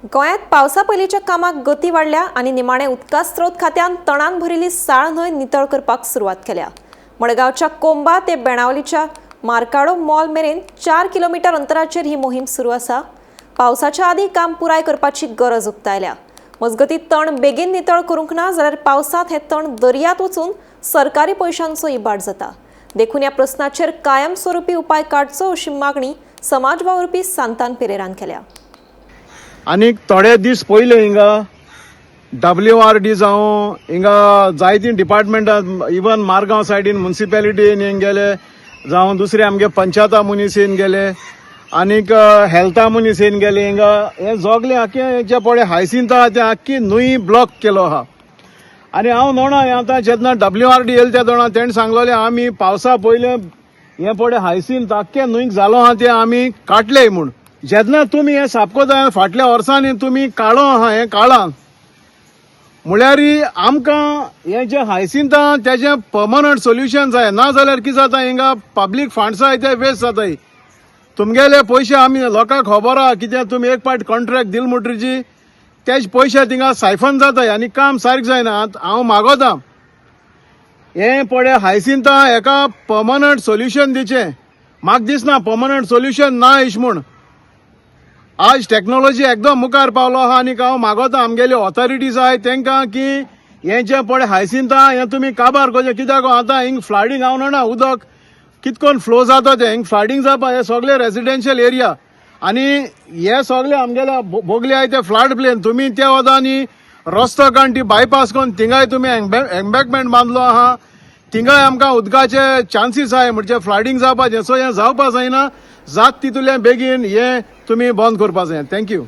गोंयांत पावसा पयलींच्या कामाक गती वाडल्या आनी निमाणें उदका स्रोत खात्यान तणान भरिल्ली साळ न्हंय नितळ करपाक सुरवात केल्या. मडगांवच्या कोंबा ते बेणावलीच्या मार्काडो मॉल मेरेन 4 किलोमिटर अंतराचेर ही मोहीम सुरू आसा. पावसाच्या आदीं काम पुराय करपाची गरज उक्तायल्या. मजगतीं, तण बेगीन नितळ करूंक ना जाल्यार पावसांत हें तण दर्यांत वचून सरकारी पयशांचो इबाड जाता. देखून ह्या प्रस्नाचेर कायमस्वरुपी उपाय काडचो अशी मागणी समाज वावुरपी सांतान पेरेरान केल्या. आनीक थोडे दीस पयले हिंगा डब्ल्यू आर डी जावं, हिंगा जायतीं डिपार्टमेंटां, इवन मारगांव सायडीन मुन्सिपेलिटीन येवन गेले जावं, दुसरे आमगे पंचायता मनीस येवन गेले, आनीक हेल्था मनीस येवन गेले. हिंगा हे जोगले आख्खे जे पळय हायसिंत आहा, ते आख्खी न्हंय ब्लॉक केलो आहा. आनी हांव नोणा, हें आतां जेन्ना डब्ल्यू आर डी येयले ते दोणा तेणें सांगलोलें, आमी पावसा पयलें हें पळय हायसिंत आख्खे न्हंयक जालो आहा तें आमी काडले म्हूण. जेन्ना तुमी हें सापकोता, फाटल्या वर्सांनी तुमी काळो आहा, हें काळां म्हळ्यार आमकां हें जें हायसिंत आहा तेजें पर्मनंट सोल्युशन जाय. ना जाल्यार कितें जाता, हिंगा पब्लीक फंड्स आहाय ते वेस्ट जाताय. तुमगेले पयशे आमी लोकांक खबर आहा कितें. तुमी एक पाट कॉन्ट्रॅक्ट दिल म्हणटरीची तेज पयशे थिंगा सायफन जाताय आनी काम सारकें जायना. आतां हांव मागोता, हें पळय हायसिंता हेका पर्मनंट सोल्युशन दिचें. म्हाका दिसना पर्मनंट सोल्युशन ना अशें म्हूण. आज टॅक्नोलॉजी एकदम मुखार पावलो आहा. आनी हांव मागोता आमगेले ऑथॉरिटीज आहाय तेंकां की हें जें पळय हायसिंता हें तुमी काबार करचें. कित्याक आतां हिंग फ्लडिंग, हांव जाणा उदक कितकोन फ्लो जाता तें. हिंग फ्लडिंग जावपा, हे सगळे रेसिडेन्शियल एरिया आनी हे सगळे आमगेले बोगले आहाय ते फ्लड प्लेन. तुमी त्या वदांनी रस्तो काडून ती बायपास करून थिंगाय तुमी एम्बॅकमेंट बांदलो आहा. थिंगाय आमकां उदकाचे चान्सीस आहाय, म्हणजे फ्लडिंग जावपाचें. सो हें जावपा जायना, जात तितूंतल्यान बेगीन हें तुमी बंद करपा जाय. Thank you.